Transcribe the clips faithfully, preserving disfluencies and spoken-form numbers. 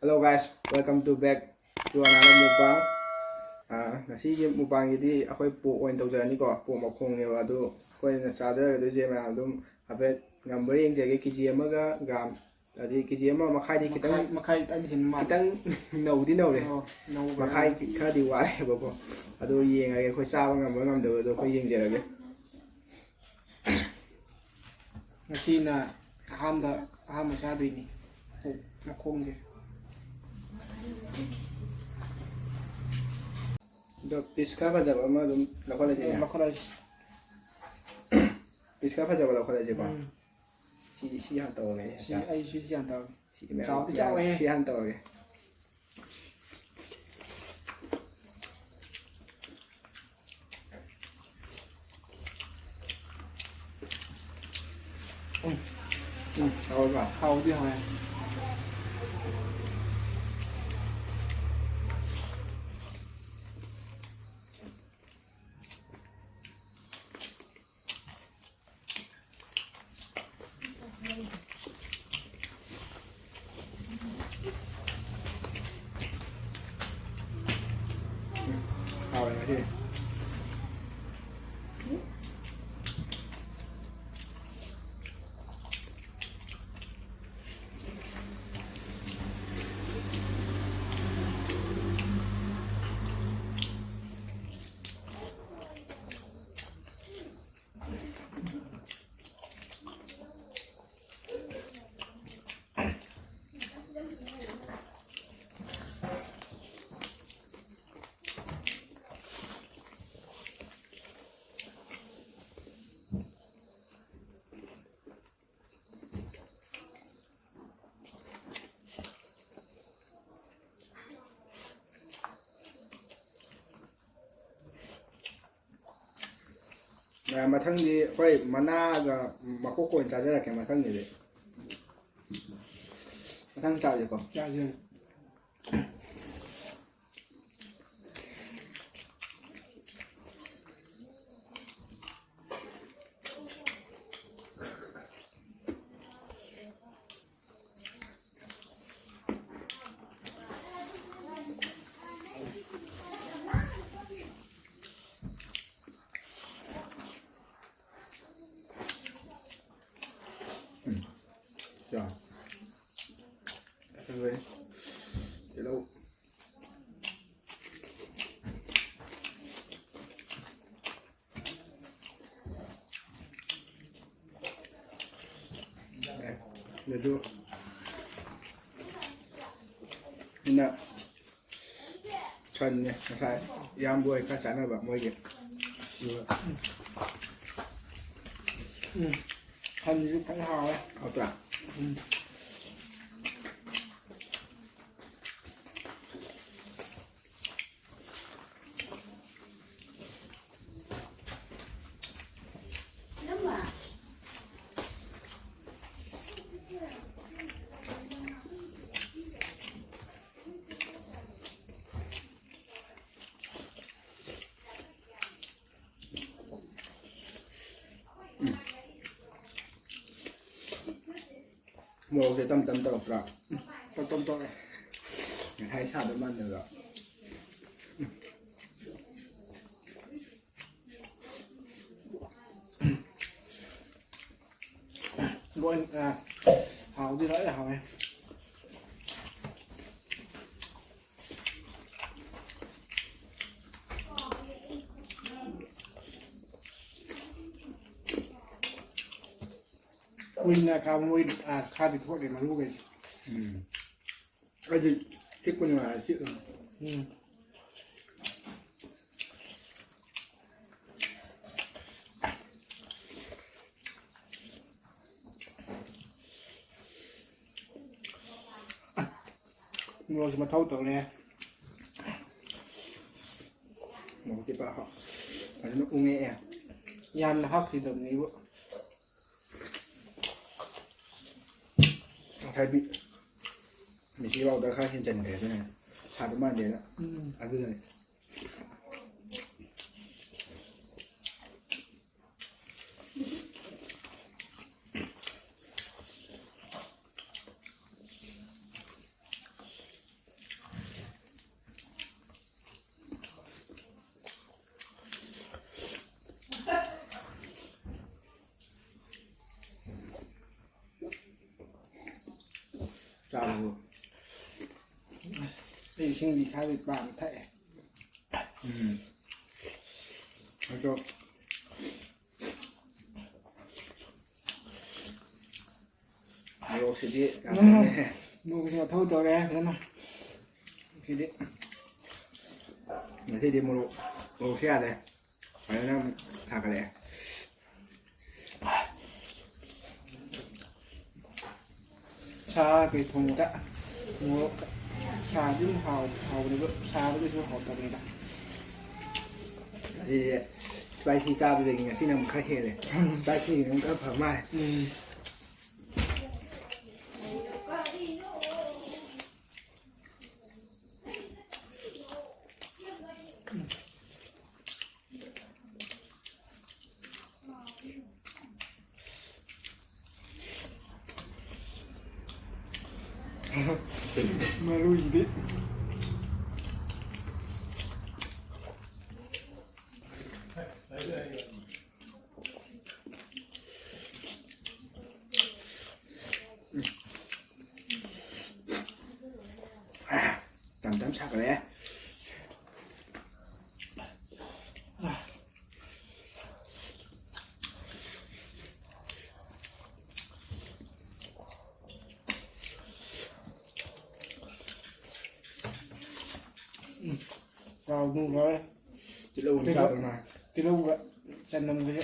Hello guys, welcome to back to another mukbang. ꯑꯥ, ꯉꯁꯤꯒꯤ ꯃꯨꯛꯕꯥꯡꯒꯤꯗꯤ ꯑꯩꯈꯣꯏ ꯄꯣꯛ ꯑꯣꯏꯅ ꯇꯧꯖꯔꯅꯤꯀꯣ꯫ ꯄꯣꯛ ꯃꯈꯣꯡꯅꯦꯕ ꯑꯗꯨ ꯑꯩꯈꯣꯏꯅ ꯆꯥꯖꯔꯒꯗꯣꯏꯁꯦ꯫ ꯃꯌꯥꯝ ꯑꯗꯨꯝ ꯍꯥꯏꯐꯦꯠ ꯉꯝꯕ꯭ꯔꯥ ꯌꯦꯡꯖꯒꯦ꯫ ꯀꯦ ꯖꯤ ꯑꯃꯒ ꯒ꯭ꯔꯥꯝ, ꯑꯗꯩ ꯀꯦ ꯖꯤ ꯑꯃ ꯃꯈꯥꯏꯗꯤ ꯈꯤꯇꯪ, ꯃꯈꯥꯏ, ꯃꯈꯥꯏ ꯈꯤꯇꯪ ꯍꯦꯟꯕ ꯃꯥꯜꯂꯦ꯫ ꯈꯤꯇꯪ ꯅꯧꯗꯤ ꯅꯧꯔꯦ꯫ ꯑꯣ, ꯅꯧꯕ꯭ꯔꯥ? ꯃꯈꯥꯏ ꯈꯔꯗꯤ ꯋꯥꯠꯂꯦꯕꯀꯣ꯫ ꯑꯗꯣ ꯌꯦꯡꯉꯒꯦ ꯑꯩꯈꯣꯏ ꯆꯥꯕ ꯉꯝꯕ꯭ꯔꯥ ꯉꯝꯗꯕ꯭ꯔꯥꯗꯣ ꯑꯩꯈꯣꯏ ꯌꯦꯡꯖꯔꯒꯦ꯫ ꯉꯁꯤꯅ ꯑꯍꯥꯟꯕ, ꯑꯍꯥꯟꯕ ꯆꯥꯗꯣꯏꯅꯤ ꯄꯣꯛ ꯃꯈꯣꯡꯁꯦ꯫ ꯑꯗꯣ ꯄꯤꯁ ꯈꯔ ꯐꯖꯕ ꯑꯃ ꯑꯗꯨꯝ ꯂꯧꯈꯠꯂꯁꯤꯅꯦ꯫ ꯂꯧꯈꯠꯂꯁꯤ꯫ ꯄꯤꯁ ꯈꯔ ꯐꯖꯕ ꯂꯧꯈꯠꯂꯁꯤꯀꯣ꯫ ꯎꯝ꯫ ꯁꯤ, ꯁꯤ ꯍꯥꯟꯅ ꯇꯧꯔꯒꯦ꯫ ꯁꯤ, ꯑꯩ ꯁꯤ, ꯁꯤ ꯍꯥꯟꯅ ꯇꯧꯔꯒꯦ꯫ ꯁꯤ ꯃꯌꯥꯝ, ꯆꯥꯎꯗꯤ ꯃꯌꯥꯝ, ꯆꯥꯎꯋꯦꯍꯦ꯫ ꯁꯤ ꯍꯥꯟꯅ ꯇꯧꯔꯒꯦ꯫ ꯎꯝ, ꯎꯝ, ꯍꯥꯎꯔꯕ? ꯍꯥꯎꯗꯤ ꯍꯥꯎꯋꯦ꯫ ꯍꯥꯎꯔꯦ ꯉꯁꯤ꯫ ꯑ, ꯃꯊꯪꯗꯤ ꯑꯩꯈꯣꯏ ꯃꯅꯥꯒ ꯃꯀꯣꯛꯀ ꯑꯣꯏꯅ ꯆꯥꯖꯔꯛꯀꯦ ꯃꯊꯪꯒꯤꯗꯤ꯫ ꯃꯊꯪ ꯆꯥꯁꯦꯀꯣ꯫ ꯆꯥꯁꯦ꯫ ꯇꯤꯜꯍꯧ꯫ ꯑꯦ, ꯑꯗꯨ ꯑꯩꯅ ꯁꯟꯅꯦ ꯉꯁꯥꯏ ꯏꯌꯥꯝꯕ ꯍꯣꯏ ꯈꯔ ꯆꯥꯅꯕ ꯃꯣꯏꯒꯤ꯫ ꯑꯗꯨꯒ ꯎꯝ꯫ ꯁꯟꯁꯤꯁꯨ ꯐꯖꯅ ꯍꯥꯎꯋꯦ꯫ ꯍꯥꯎꯇ꯭ꯔꯥ? ꯎꯝ꯫ ꯃꯣꯔꯣꯛꯁꯦ ꯇꯞ ꯇꯞ ꯇꯧꯔꯛꯄ꯭ꯔꯥ? ꯇꯞ ꯇꯞ ꯇꯧꯔꯦ꯫ ꯉꯁꯥꯏ ꯁꯥꯗꯧ ꯃꯥꯟꯗꯕ꯭ꯔꯣ? ꯂꯣꯏ, ꯑ, ꯍꯥꯎꯗꯤ ꯂꯣꯏ ꯍꯥꯎꯋꯦ꯫ ꯀꯨꯏꯅ ꯀꯥꯕ ꯃꯣꯏ, ꯑ, ꯈꯥꯗꯤ ꯊꯣꯛꯂꯦ ꯃꯔꯨꯈꯩꯁꯦ꯫ ꯎꯝ꯫ ꯑꯩꯗꯤ ꯆꯤꯛꯄ ꯅꯨꯡꯉꯥꯏꯔꯦ, ꯆꯤꯛ-꯫ ꯎꯝ꯫ ꯃꯣꯔꯣꯛꯁꯨ ꯃꯊꯧ ꯇꯧꯔꯦ꯫ ꯃꯣꯔꯣꯛꯇꯤ ꯐꯖꯅ ꯎꯪꯉꯛꯑꯦ꯫ ꯌꯥꯝꯅ ꯍꯥꯞꯈꯤꯗꯕꯅꯦꯕꯨ꯫ ꯉꯁꯥꯏꯗꯤ ꯃꯤꯊꯤ powder ꯈꯔ ꯍꯦꯟꯖꯟꯈ꯭ꯔꯦ, ꯑꯗꯨꯅ ꯁꯥꯗꯧ ꯃꯥꯟꯗꯦꯅ꯫ ꯎꯝ꯫ ꯑꯗꯨꯅꯅꯦ꯫ ꯆꯥꯕꯕꯨ ꯑꯩ ꯏꯁꯤꯡꯗꯤ ꯈꯔꯗꯤ ꯄꯥꯝꯅ ꯊꯛꯑꯦ꯫ ꯎꯝ꯫ ꯑꯗꯣ ꯃꯣꯔꯣꯛꯁꯤꯗꯤ ꯌꯥꯝ ꯐꯩꯅꯦ꯫ ꯃꯣꯔꯣꯛꯁꯦ ꯃꯊꯧ ꯇꯧꯔꯦ ꯐꯖꯅ꯫ ꯁꯤꯗꯤ ꯉꯁꯤꯗꯤ ꯃꯣꯔꯣꯛ, ꯃꯣꯔꯣꯛꯁꯦ ꯌꯥꯗ꯭ꯔꯦ꯫ ꯐꯖꯅ ꯁꯥꯒꯠꯂꯛꯑꯦ꯫ ꯁꯥ ꯀꯩ ꯊꯣꯡꯕꯗ ꯃꯣꯔꯣꯛ ꯁꯥꯗꯤ ꯑꯗꯨꯝ ꯍꯥꯎ-, ꯍꯥꯎꯕꯅꯦꯕ, ꯁꯥꯕꯗꯁꯨ ꯍꯥꯎꯇꯕꯅꯤꯗ꯫ ꯑꯁꯤꯁꯦ spicy ꯆꯥꯕꯗꯒꯤ ꯉꯁꯤꯅ ꯑꯃꯨꯛ ꯈꯔ ꯍꯦꯜꯂꯦ꯫ Spicy ꯅ ꯑꯃꯨꯛ ꯈꯔ ꯐ ꯃꯥꯜꯂꯦ꯫ ꯎꯝ꯫ ꯃꯔꯨꯁꯤꯗꯤ꯫ ꯇꯝ ꯇꯝ ꯁꯥꯒꯠꯂꯛꯑꯦ꯫ ꯊꯥꯎ ꯅꯨꯡ ꯂꯣꯏꯔꯦ꯫ ꯇꯤꯜꯍꯧ ꯑꯗꯨꯒ ꯆꯥꯕ ꯅꯨꯡꯉꯥꯏ꯫ ꯇꯤꯜꯍꯧꯒ ꯆꯅꯝꯒꯁꯦ꯫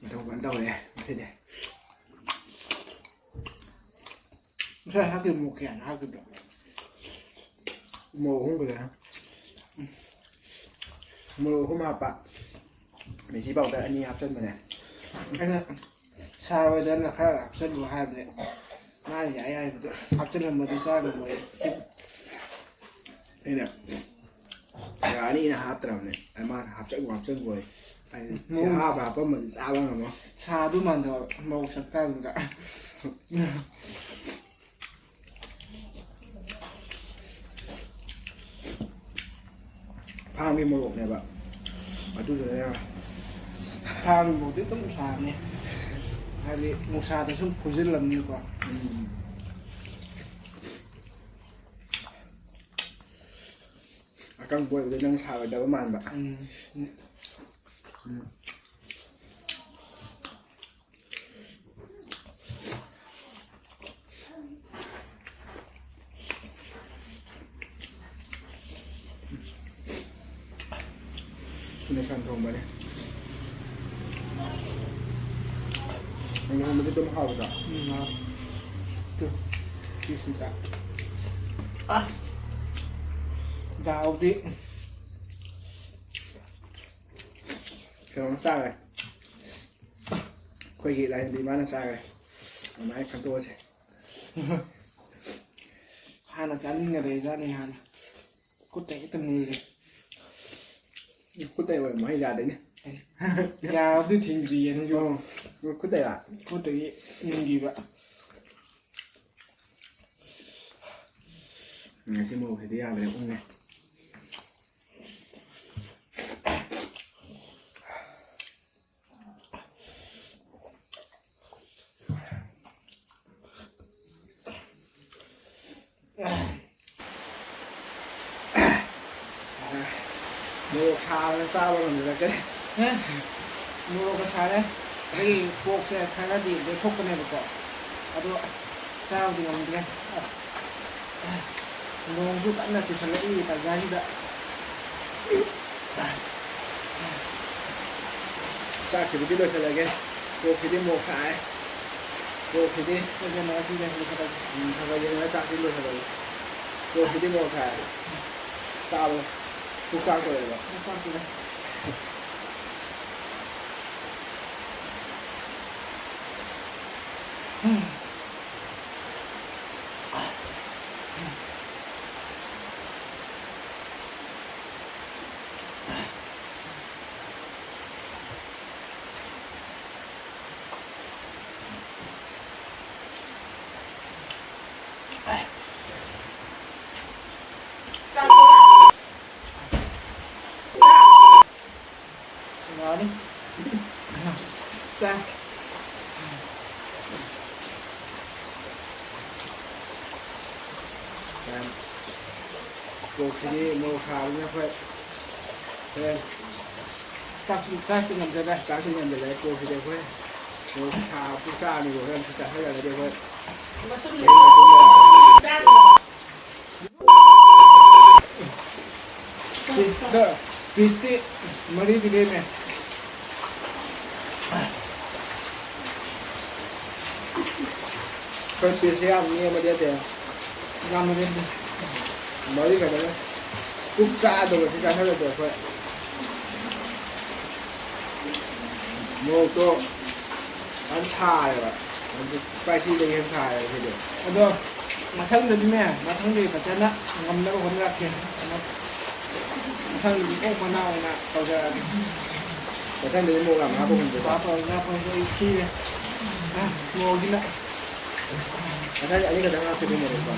ꯃꯊꯧ ꯐꯖꯅ ꯇꯧꯔꯦ ꯉꯁꯤꯗꯤ꯫ ꯉꯁꯥꯏ ꯍꯥꯞꯈꯤꯕ ꯃꯣꯔꯣꯛ ꯀꯌꯥꯅꯣ ꯍꯥꯞꯈꯤꯕꯗꯣ? ꯃꯣꯔꯣꯛ ꯑꯍꯨꯝ ꯈꯛꯇꯅꯦ꯫ ꯃꯣꯔꯣꯛ ꯑꯍꯨꯝ ꯍꯥꯞꯄ꯫ ꯃꯤꯔꯆꯤ powder ꯑꯅꯤ ꯍꯥꯞꯆꯟꯕꯅꯦ꯫ ꯑꯩꯅ ꯁꯥꯔꯣꯏꯗꯅ ꯈꯔ ꯍꯥꯞꯆꯜꯂꯨ ꯍꯥꯏꯕꯅꯦ꯫ ꯃꯥꯅ ꯌꯥꯏ ꯍꯥꯏꯕꯗꯣ ꯍꯥꯞꯆꯜꯂꯝꯃꯗꯤ ꯆꯥ ꯉꯝꯃꯣꯏ꯫ ꯑꯩꯅ ꯌꯥꯅꯤꯅ ꯍꯥꯞꯇ꯭ꯔꯕꯅꯦ꯫ ꯑꯩ ꯃꯥꯅ ꯍꯥꯞꯆꯜꯂꯨ, ꯍꯥꯞꯆꯜꯂꯨ ꯍꯥꯏ꯫ ꯑꯩꯗꯤ ꯁꯤ ꯃꯑꯣꯡ ꯍꯥꯞꯄ ꯍꯥꯞꯄꯝꯃꯗꯤ ꯆꯥꯕ ꯉꯝꯃꯣꯏ꯫ ꯁꯥꯗꯨ ꯃꯥꯟꯗꯕ ꯃꯧ ꯁꯛꯇꯥꯗꯨꯒ꯫ ꯃꯣꯔꯣꯛꯅꯦꯕ꯫ ꯑꯗꯨꯗꯨꯅ ꯊꯥꯡ ꯐꯥꯎꯗꯤ ꯑꯗꯨꯝ ꯁꯥꯕꯅꯦ꯫ ꯍꯥꯏꯗꯤ ꯅꯨꯡꯁꯥꯗ ꯁꯨꯝ ꯐꯨꯖꯤꯜꯂꯝꯅꯤꯀꯣ꯫ ꯎꯝ꯫ ꯑꯀꯪꯕ ꯑꯣꯏꯕꯗ ꯅꯪ ꯁꯥꯔꯣꯏꯗꯕ ꯃꯥꯟꯕ꯫ ꯎꯝ꯫ ꯎꯝ꯫ ꯁꯤꯅ ꯁꯟ ꯊꯣꯡꯕꯅꯦ꯫ ꯁꯟ ꯊꯣꯡꯕꯗꯤ ꯑꯗꯨꯝ ꯍꯥꯎꯕꯗꯣ꯫ ꯎꯝ, ꯍꯥꯎ꯫ ꯇꯨ, ꯁꯤꯁꯤꯗ꯫ ꯑꯁ! ꯗꯥꯎꯗꯤ꯫ ꯀꯩꯅꯣꯝ ꯆꯥꯔꯦ꯫ ꯑꯩꯈꯣꯏꯒꯤ ꯂꯥꯏꯔꯦꯝꯕꯤ ꯏꯃꯥꯅ ꯆꯥꯈ꯭ꯔꯦ꯫ ꯑꯗꯨꯃꯥꯏꯅ ꯈꯟꯇꯣꯛꯑꯁꯦ꯫ ꯍꯥꯟꯅ ꯆꯥꯅꯤꯡꯉ ꯂꯩꯖꯥꯠꯅꯤ ꯍꯥꯟꯅ꯫ ꯈꯨꯠꯇ ꯍꯦꯛꯇ ꯃꯨꯜꯂꯦ꯫ ꯈꯨꯠꯇ ꯑꯣꯏꯔꯝꯃꯣ, ꯑꯩ ꯌꯥꯗꯣꯏꯅꯦ꯫ ꯌꯥꯕꯗꯤ ꯊꯤꯡꯗ꯭ꯔꯤꯌꯦ ꯅꯪꯁꯨ꯫ ꯑꯣ, ꯈꯨꯠꯇ ꯌꯥ-, ꯈꯨꯠꯇꯒꯤ ꯊꯤꯡꯈꯤꯕ꯫ ꯉꯁꯤ ꯃꯣꯔꯣꯛꯁꯤꯗꯤ ꯌꯥꯗ꯭ꯔꯦ, ꯎꯪꯉꯦ꯫ ꯃꯣꯔꯣꯛ ꯁꯥꯕꯅ ꯆꯥꯕ ꯉꯝꯖꯔꯛꯇ꯭ꯔꯦ꯫ ꯑꯦ, ꯃꯣꯔꯣꯛꯀ ꯁꯥꯔꯦ꯫ ꯑꯩ ꯀꯣꯛꯁꯦ ꯈꯔꯗꯤ ꯂꯦꯛꯊꯣꯛꯄꯅꯦꯕꯀꯣ, ꯑꯗꯣ ꯆꯥꯕꯗꯤ ꯉꯝꯗ꯭ꯔꯦ꯫ ꯅꯣꯡꯁꯨ ꯀꯟꯅ ꯆꯨꯁꯜꯂꯛꯏ ꯇꯥꯟꯖꯥꯁꯤꯗ꯫ ꯆꯥꯛꯁꯤꯕꯨꯗꯤ ꯂꯣꯏꯁꯤꯜꯂꯒꯦ꯫ ꯀꯣꯛꯁꯤꯗꯤ ꯃꯣꯔꯣꯛ ꯁꯥꯏ꯫ ꯀꯣꯛꯁꯤꯗꯤ ꯂꯣꯏꯁꯤꯜꯂꯒꯦ, ꯁꯤꯗ ꯂꯣꯏꯁꯤꯜꯂꯒꯦ꯫ ꯎꯝ, ꯈꯔ ꯈꯔ ꯌꯦꯡꯉꯒ ꯆꯥꯛꯁꯤ ꯂꯣꯏꯁꯤꯜꯂꯒꯦ꯫ ꯀꯣꯛꯁꯤꯗꯤ ꯃꯣꯔꯣꯛ ꯁꯥꯏ꯫ ꯆꯥꯕ ꯄꯨꯛ ꯆꯥꯛꯇꯣꯔꯦꯕ꯫ ꯄꯨꯛ ꯆꯥꯛꯇꯣꯔꯦ꯫ ꯀꯣꯛꯁꯤꯗꯤ ꯃꯣꯔꯣꯛ ꯁꯥꯕꯅꯤꯅ ꯑꯩꯈꯣꯏ ꯍꯣꯔꯦꯟ ꯆꯥꯛꯁꯨ, ꯆꯥꯛꯇꯤ ꯉꯝꯖꯗ꯭ꯔꯦ, ꯆꯥꯛꯇꯤ ꯉꯝꯖꯗ꯭ꯔꯦ꯫ ꯀꯣꯛꯁꯤꯗꯤ ꯑꯩꯈꯣꯏ ꯃꯣꯔꯣꯛ ꯁꯥꯕꯁꯨ ꯆꯥꯅꯤꯕ ꯍꯣꯔꯦꯟ ꯁꯤ ꯆꯥꯁꯤꯜꯂꯒꯗꯤ ꯑꯩꯈꯣꯏ꯫ ꯃꯇꯨꯝ ꯆꯥꯗ꯭ꯔꯕ? ꯁꯤꯗ ꯄꯤꯁꯇꯤ ꯃꯔꯤꯗꯤ ꯂꯦꯝꯃꯦ꯫ ꯑꯩꯈꯣꯏ ꯄꯤꯁꯁꯦ ꯌꯥꯝ ꯅꯦꯝꯕꯗꯤ ꯅꯠꯇꯦ꯫ ꯌꯥꯝꯅ ꯂꯦꯝꯗꯦ꯫ ꯃꯔꯤ ꯈꯛꯇꯅꯦ꯫ ꯄꯨꯛ ꯆꯥꯗꯕꯁꯤ ꯆꯥꯁꯤꯜꯂꯁꯨ ꯑꯩꯈꯣꯏ꯫ ꯃꯣꯔꯣꯛꯇꯣ ꯌꯥꯝ ꯁꯥꯔꯦꯕ꯫ ꯍꯥꯏꯗꯤ ꯏꯁꯄꯥꯏꯁꯤꯗꯒꯤ ꯍꯦꯟꯅ ꯁꯥꯔꯦꯕ ꯁꯤꯗꯤ꯫ ꯑꯗꯣ ꯃꯊꯪꯗꯗꯤꯅꯦ, ꯃꯊꯪꯗꯗꯤ ꯐꯖꯅ ꯉꯝꯅꯕ ꯍꯣꯠꯅꯔꯛꯀꯦ꯫ ꯃꯊꯪꯗꯗꯤ ꯀꯣꯛ ꯃꯅꯥ ꯑꯣꯏꯅ ꯇꯧꯖꯔꯛꯑꯒꯦ꯫ ꯃꯊꯪꯗꯗꯤ ꯃꯣꯔꯣꯛ ꯌꯥꯝ ꯍꯥꯞꯄꯒꯨꯝꯁꯦꯀꯣ꯫ ꯍꯥꯞꯄꯔꯣꯏꯒꯦ, ꯍꯥꯞꯄꯔꯣꯏꯒꯦ, ꯑꯩ ꯈꯤꯔꯦ꯫ ꯑ, ꯃꯣꯔꯣꯛꯁꯤꯅ꯫ ꯃꯊꯪꯗꯤ ꯑꯅꯤ ꯈꯛꯇꯪ ꯍꯥꯞꯁꯤꯀꯣ ꯃꯣꯔꯣꯛꯇꯣ꯫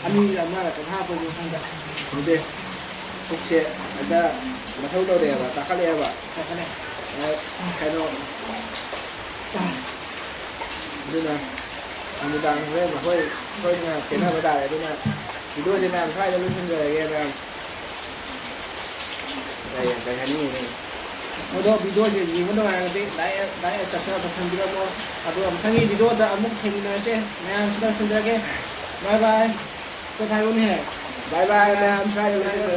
ꯑꯅꯤ ꯑꯃ ꯈꯛꯇꯪ ꯍꯥꯞꯄꯒꯦ ꯃꯊꯪꯗ꯫ ꯈꯪꯗꯦ꯫ ꯄꯨꯛꯁꯦ ꯍꯦꯛꯇ ꯃꯊꯧ ꯇꯧꯔꯛꯑꯦꯕ, ꯆꯥꯈꯠꯂꯛꯑꯦꯕ꯫ ꯆꯥꯈꯠꯂꯦ꯫ ꯑ, ꯀꯩꯅꯣ, ꯑꯗꯨꯅ ꯅꯨꯃꯤꯗꯥꯡ ꯍꯣꯔꯦꯟ ꯑꯩꯈꯣꯏ ꯁꯣꯏꯗꯅ ꯈꯦꯠꯅꯕ ꯇꯥꯔꯦ꯫ ꯑꯗꯨꯅ ꯚꯤꯗꯤꯑꯣꯁꯦ ꯃꯌꯥꯝ ꯁ꯭ꯋꯥꯏꯗ ꯂꯣꯏꯁꯤꯟꯖꯔꯒꯦ ꯃꯌꯥꯝ꯫ ꯀꯩ, ꯀꯩ ꯍꯥꯏꯅꯤꯡꯉꯤꯅꯣ? ꯑꯗꯣ ꯚꯤꯗꯤꯑꯣꯁꯦ ꯌꯦꯡꯕ ꯅꯨꯡꯉꯥꯏꯔꯒꯗꯤ like, like, subscribe ꯇꯧꯁꯟꯕꯤꯔꯝꯃꯣ꯫ ꯑꯗꯣ ꯃꯊꯪꯒꯤ ꯚꯤꯗꯤꯑꯣꯗ ꯑꯃꯨꯛ ꯊꯦꯡꯅꯔꯁꯦ꯫ ꯃꯌꯥꯝꯁꯤꯗ ꯂꯣꯏꯁꯤꯟꯖꯔꯒꯦ꯫ Bye bye꯫ ꯀꯣꯛ ꯍꯥꯏꯔꯛꯎꯅꯦꯍꯦ꯫ Bye bye ꯃꯌꯥꯝ, ꯁ꯭ꯋꯥꯏꯗ ꯂꯣꯏꯁꯤꯟꯖꯔꯒꯦ꯫